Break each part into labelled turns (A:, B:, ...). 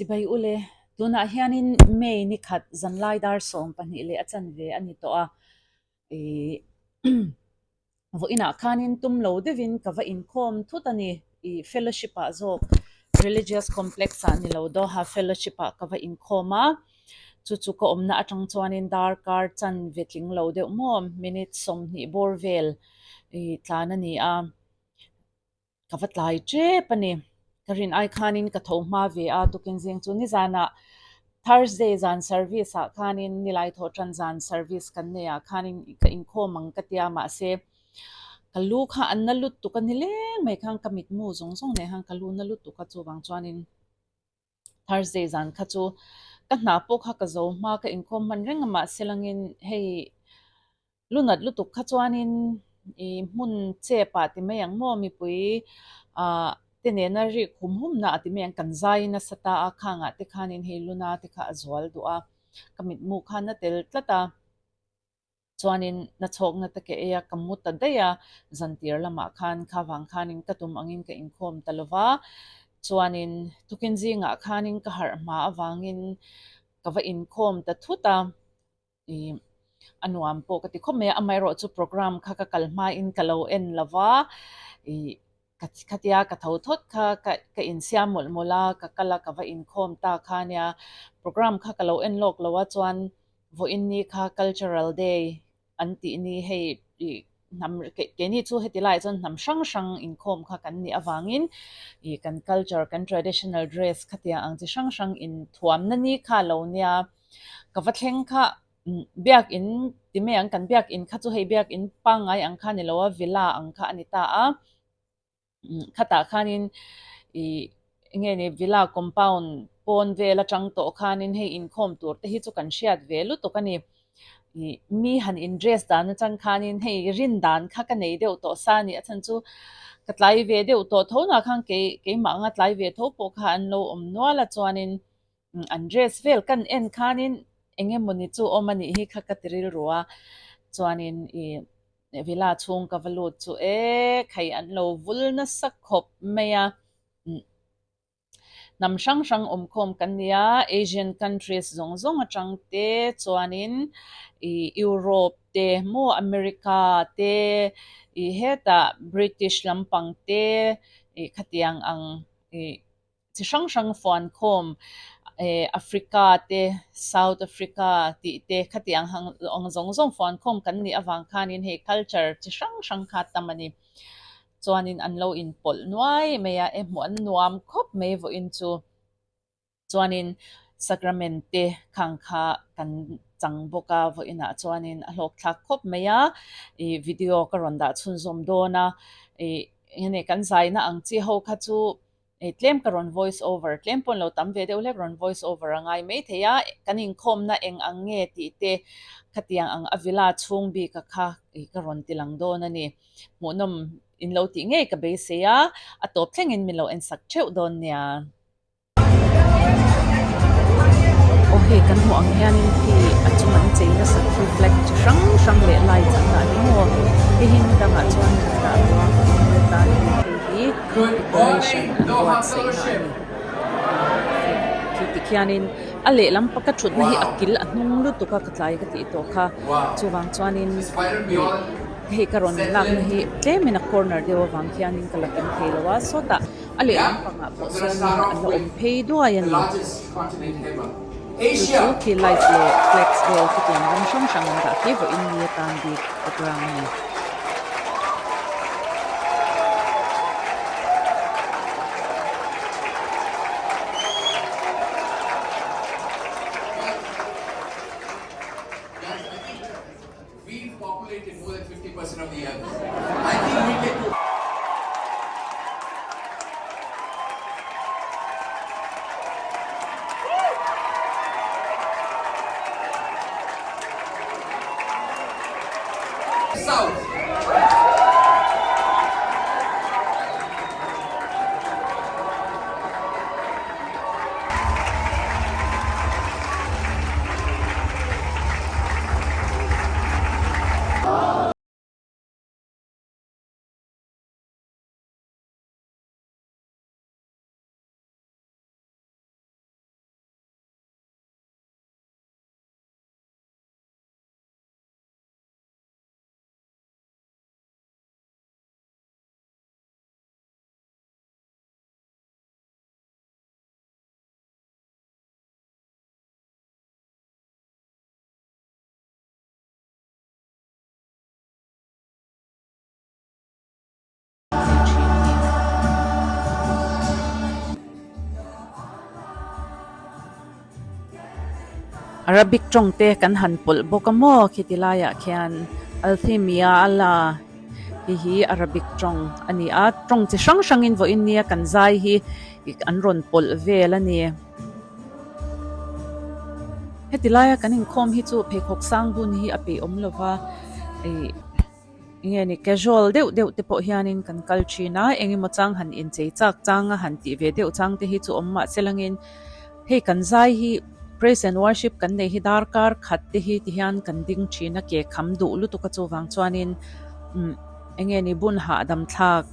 A: Chibai ule, tunah hianin May ni khat zanlai dar 12 leh a chanve a ni tawh a, ih vawiinah khanin tum lo deuhin ka va inkhawm thut a ni, ih fellowship ah zawk religious complex ah ni lo Doha fellowship ah ka va inkhawm a, chu chu ka awmna atang chuanin darkar chanve tling lo deuh maw minute 20 bawr vel ih tlan a ni a. Ka va tlai tep a ni. Ka rin ai khanin ka tho hma ve a, tukin zing chu nizanah Thursday zan service ah khanin nilai thawh tan zan service kan nei ah khanin ka inkhawm ang ka tia mahse ka lu kha an na lutuk a ni leng mai khan ka mitmu zawng zawng nei khan ka lu na lutuk a chuvang chuanin Thursday zan kha chu ka hna pawh kha ka zo hma ka inkhawm hman reng a mahse langin hei Lunat lutuk kha chuanin i hmun chep ah ti mai ang maw mipui ah te nena rik hum hum na ah ti mai ang kan zai nasa ta a khang ah te khanin hei luna te kha a zual duh a ka mitmu khan a tel tlat a chuanin na chhawkna te ka ei a ka mu ta daih a zantir lamah khan kha vang khanin ka tum angin ka inkhawm ta lo va chuanin tukin zingah khanin ka harh hma avangin ka va inkhawm ta thut a. Ih a nuam pawh ka ti khawp mai a, amaherawh chu program kha ka kal hmain ka lo en lo va, ih ka khatia ka tho thawt kha ka ka insiam mawlh mawlh a, ka kal a ka va inkhawm ta kha nia, program kha ka lo en lawk lo a chuan vawiin ni kha cultural day an tih ni hei ih hnam keini chu heti laiah chuan hnam hrang hrang inkhawm kha kan nih avangin ih kan culture kan traditional dress khatia ang chi hrang hrang inthuamna ni kha a lo nia. Ka va thleng kha biakin ti mai ang kan biakin kha chu hei biakin pangngai ang kha a ni lo a villa ang kha a ni ta a khatah khanin ih eng nge ni villa compound pawn vel atang tawh khanin hei inkhawm tur te hi chu kan hriat ve lutuk a ni ih mi han in dress dan atang khanin hei rin dan kha ka nei deuh tawh sa a ni a chhan chu ka tlai ve deuh tawh tho na khan kei keimah anga tlai ve tho pawh kha an lo awm nual a chuanin. An dress vel kan en khanin eng emawni chu awm a nih hi kha ka ti rilru a, chuanin ih villa chhung ka va lut chu e khai an lo vul nasa khawp mai a, hnam hrang hrang awmkhawm kan ni a, Asian countries zawng zawng atang te chuanin ih Europe te maw America te ih hetah British lampang te ih khatiang ang ih. Chi hrang hrang fuankhawm Africa te, South Africa tih te khatiang ang zawng zawng fuankhawm kan nih avang khanin hei culture chi hrang hrang kha tam a ni. Chuanin an lo inpawlh nuai mai a, e hmuh an nuam khawp mai vawiin chu. Chuanin sacrament te khang kha kan chang bawk a, vawiinah chuanin a hlawkthlak khawp mai a, ih video ka rawn dah chhunzawm dawn a, ih eng nge kan zaina ang chi ho kha chu Ei tlem ka rawn voice over, tlem pawn lo tam ve deuh hlek rawn voice over a ngai mai thei a, kan inkhawmna eng ang nge tih te khatiang ang a villa chhung bik a kha ei ka rawn ti lang dawn a ni. Hmuhnawm in lo tih ngei ka beisei a, a tawp thlengin min lo en sak theuh dawn nia. Aw hei kan hmuh ang hianin khi a chung an chei nasa khi flag chi hrang hrang leh light an dah ni maw hei hi ni dangah chuan an dah lo a india tan hei hi decoration an buatsaihna a ni khi tikhianin a lehlam ka thutna hi a kil a hnung lutuk a ka tlai ka tih tawh kha chuvang chuanin ih hei ka rawn lakna hi tlemin a corner deuh avang khianin ka la kim thei lo a sawtah. A lehlam pangah pawh sawmin an la awm phei duai a ni. Chu chu khi light leh flags vel chutiang ram hrang hrang an dah khi vawiin ni atan bik program a ni.
B: We've populated more than 50% of the earth. I think we can do. South.
A: Arabic tawng te kan han pawlh bawk a maw khiti laiah khian Althimia Allah hi hi Arabic tawng a ni a, tawng chi hrang hrangin vawiin nia kan zai hi an rawn pawlh vel a ni. Heti laia kan inkhawm hi chu pheikhawk sang bun hi a peih awm lova ih enge ni casual deuh deuh te pawh hianin kan kal thin a, engemaw chang han inchei chak chang a han tih ve deuh chang te hi chu awm mahse langin hei kan zai hi praise and worship kan nei hi darkar khat te hi ti hian kan ding thin a ke kham duh lutuk a chuvang chuanin umm enge ni bun hahdam thlak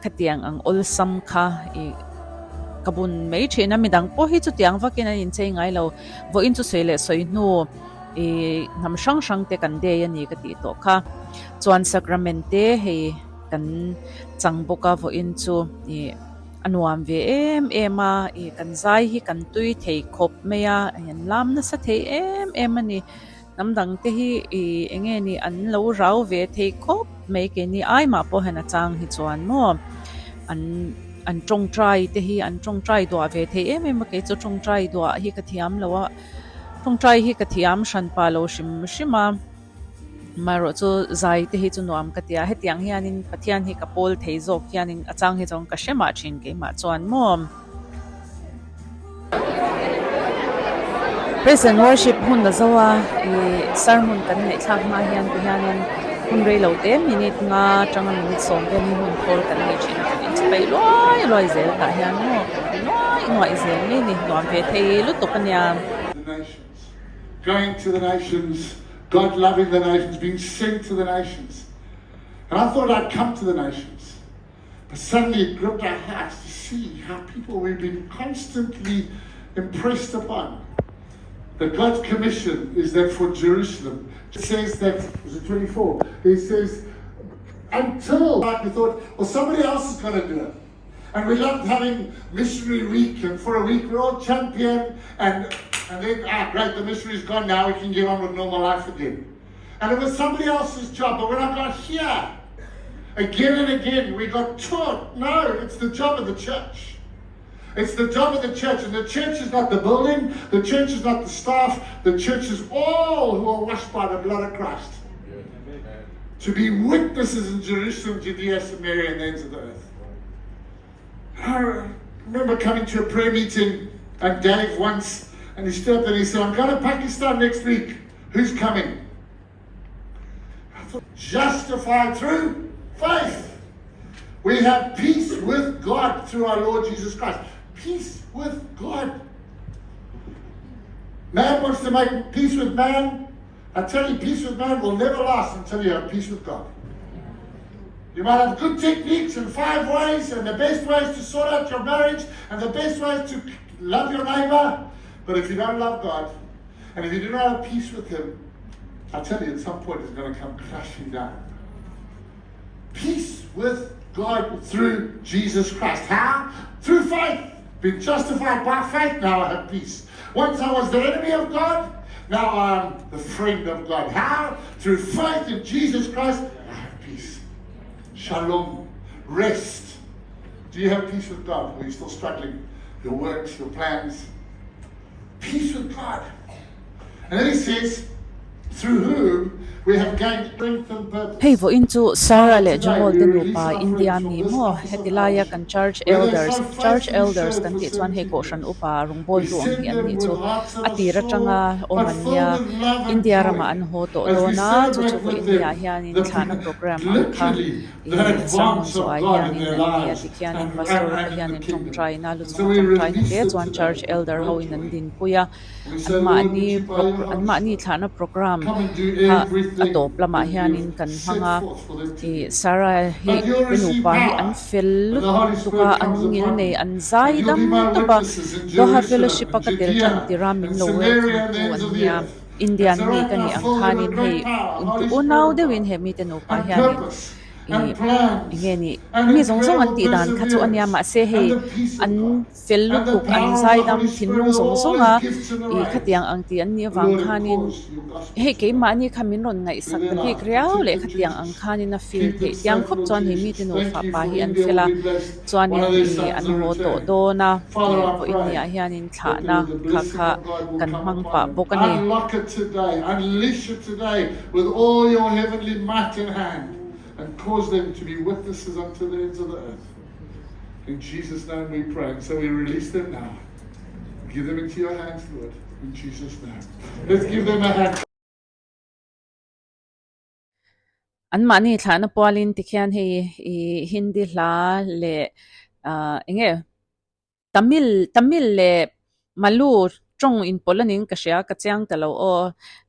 A: Khatiang ang awlsam kha i ka bun mai thin a, midang pawh hi chutiang vakin an inchei ngai lo. Vawiin chu sawi leh sawi hnu i hnam hrang hrang te kan dei a ni ka tih tawh kha. Chuan sacrament te hei kan chang bawk a vawiin chu i a nuam ve em em a, i kan zai hi kan tui thei khawp mai a, an lam nasa thei em em a ni. Hnam dang te hi ih eng nge ni an lo rau ve thei khawp mai keini ai mah pawh hian a chang hi chuan maw an an tawngtai te hi an tawngtai duah ve thei em em a kei chu tawngtai duah hi ka thiam lo a tawngtai hi ka thiam hran pah lo hrim hrim a amaherawh chu zai te hi chu nuam ka ti a hetiang hianin Pathian hi ka pawl thei zawk hianin a chang hi chuan ka hre mah thin keimah chuan maw. Praise and worship hun la zo a ih sermon kan neih thlak hma hian ti hianin hun rei lo te minute nga atanga minute sawm vel hi hun thawl kan nei thin a kan inchhe luai luai zel tah hian maw kan ti nuai nuai zel mai a ni nuam ve thei lutuk a nia.
C: Going to the nations, God loving the nations, being sent to the nations. And I thought I'd come to the nations. But suddenly it gripped our hearts to see how people we've been constantly impressed upon. That God's commission is that for Jerusalem. It says that, is it 24? It says, until, like we thought, well, somebody else is going to do it. And we loved having missionary week, and for a week we're all champion, and, and then, ah, great, the missionary's gone, now we can get on with normal life again. And it was somebody else's job, but when I got here, again and again, we got taught, no, it's the job of the church. It's the job of the church, and the church is not the building, the church is not the staff, the church is all who are washed by the blood of Christ. To be witnesses in Jerusalem, Judea, Samaria, and the ends of the earth. I remember coming to a prayer meeting and Dave once, and he stood up and he said, I'm going to Pakistan next week. Who's coming? I thought, justified through faith. We have peace with God through our Lord Jesus Christ. Peace with God. Man wants to make peace with man. I tell you, peace with man will never last until you have peace with God. You might have good techniques and five ways and the best ways to sort out your marriage and the best ways to love your neighbor. But if you don't love God and if you do not have peace with Him, I tell you, at some point it's going to come crashing down. Peace with God through Jesus Christ. How? Through faith. Been justified by faith, now I have peace. Once I was the enemy of God, now I'm the friend of God. How? Through faith in Jesus Christ, I have peace. Shalom. Rest. Do you have peace with God? Or are you still struggling? Your works, your plans. Peace with God. And then he says, through whom we have gained strength and purpose.
A: Hei vawiin chu Sarah leh Jamal te nupa India mi maw heti laia kan church elders church elders kan tih chuan hei kohhran upa rawngbawltu ang hi an nih chu a tir atanga awm an nia India ramah an haw tawh dawn a chu chu vawiin niah hianin thlahna program ang kha ih sermon zawhah hianin an ni a tikhianin pastor te hianin tawngtaina lu chunga tawngtaina te chuan church elder hoin an dinpui a. Anmahni anmahni thlahna program kha a tawp lamah hianin kan hmang a, ih Sarah hi te nupa hi an fel lutuk a, an ngil nei an zai dam tawp a, Doha fellowship a ka tel tan tir a min lo welcome tu an nia, Indian mi ka nih ang khanin hei inti unau deuhin he mite nupa hianin. Ih enge nih mi zawng zawng an tih dan kha chu a nia mahse hei an fel lutuk an zaidam thinlung zawng zawng a ih khatiang ang tih an nih avang khanin hei keimahni kha min rawn ngaihsak ta bik riau leh khatiang ang khanin a feel theih tiang khawp chuan hei mite nufa pa hi an fel a chuanin ih an haw tawh dawn a ih vawiin ni ah hianin thlahna kha kha kan hmang pah bawk a ni.
C: And cause them to be witnesses unto the ends of the earth. In Jesus' name we pray. And so we release them now. Give them into your hands, Lord. In Jesus' name. Let's give them a hand.
A: Anmahni thlahna pualin tikhian hei ih Hindi hla leh ah eng nge Tamil Tamil leh Malu tawng inpawlh a niin ka hria ka chiang ta lo aw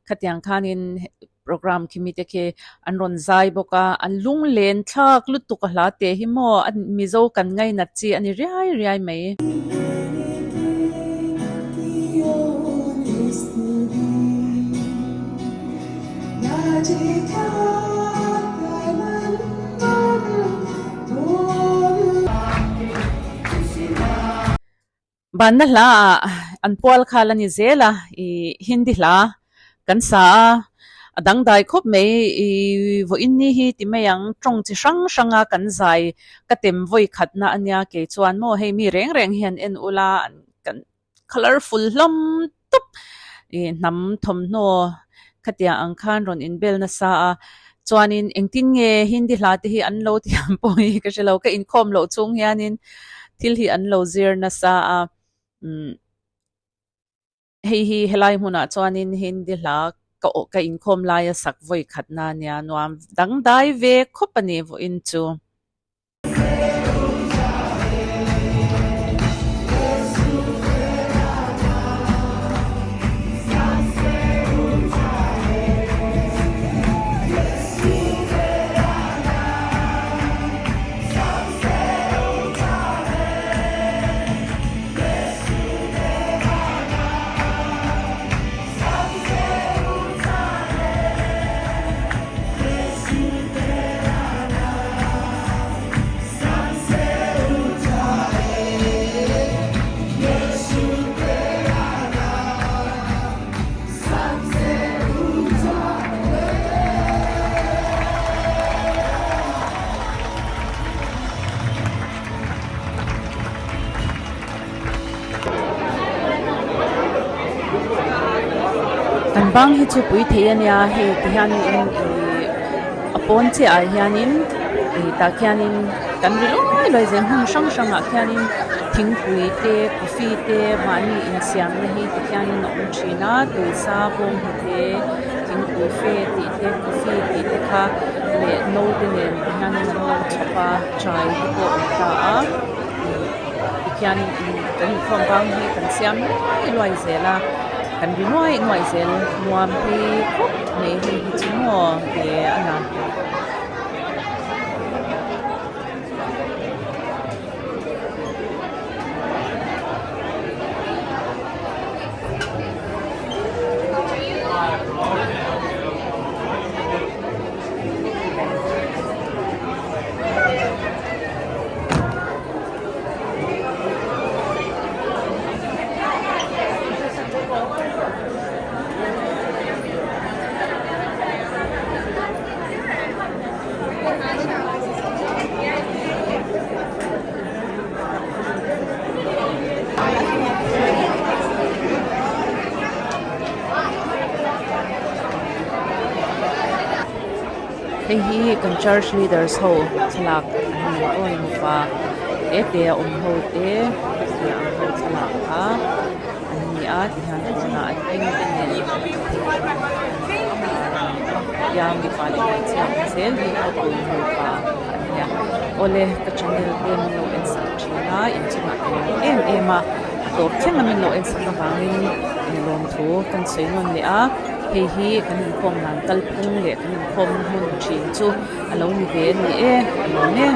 A: khatiang khanin programme khi mite khi an rawn zai bawk a an lunglen thlak lutuk a hla teh hi maw a Mizo kan ngainat chi a ni riai riai mai. Banna hla ah an pual khal a ni zel a, ih Hindi hla kan sa a, a dangdai khawp mai ih vawiin ni hi ti mai ang tawng chi hrang hrang a kan zai ka tem vawi khatna a nia kei chuan maw hei mi reng reng hi an en ula an kan colourful hlawm tawp ih hnam thawmhnaw khatiang ang khan rawn inbel nasa a chuanin engtin nge Hindi hla te hi an lo thiam pawh hi ka hre lo ka inkhawm loh chhung hianin thil hi an lo zir nasa a umm hei hi helai hmunah chuanin Hindi hla ka awh ka inkhawm laia sak vawi khatna a nia nuam dangdai ve khawp a ni vawiin chu. Kan bang hi chu pui thei a nia hei ti hianin ih a pawn chiah ah hianin ih tah khianin kan ri luai luai zel hmun hrang hrang ah khianin thingpui te coffee te mahni insiamna hi ti khianin a awm thin a tui sa bawng hnute thingpui fe tih te coffee tih te kha leh no te nen ti hianin an lo chhawp a chai te pawh a awm ta a ih tikhian kan inkhawm bang hi kan siam luai luai zel a kan ri nuai nuai zel nuam hi khawp mai hei hi chu maw ve a na. Hei hi kan church leaders ho thlalak an ni a aw nupa te te a awm ho te te ang ho thlalak kha an ni a tihian pawnah an hming te nen tia mipa leh hmeichhia awm zel hi khawpui nupa an nia awle ka channel te min lo en sak thin a inchungah ka lawm em em a a tawp thleng a min lo en sak avangin lawmthu kan sawi nawn leh a. Hei hi kan inkhawm dan kalphung leh kan inkhawmna hmun thin chu a lo ni ve a ni e, a lawm e.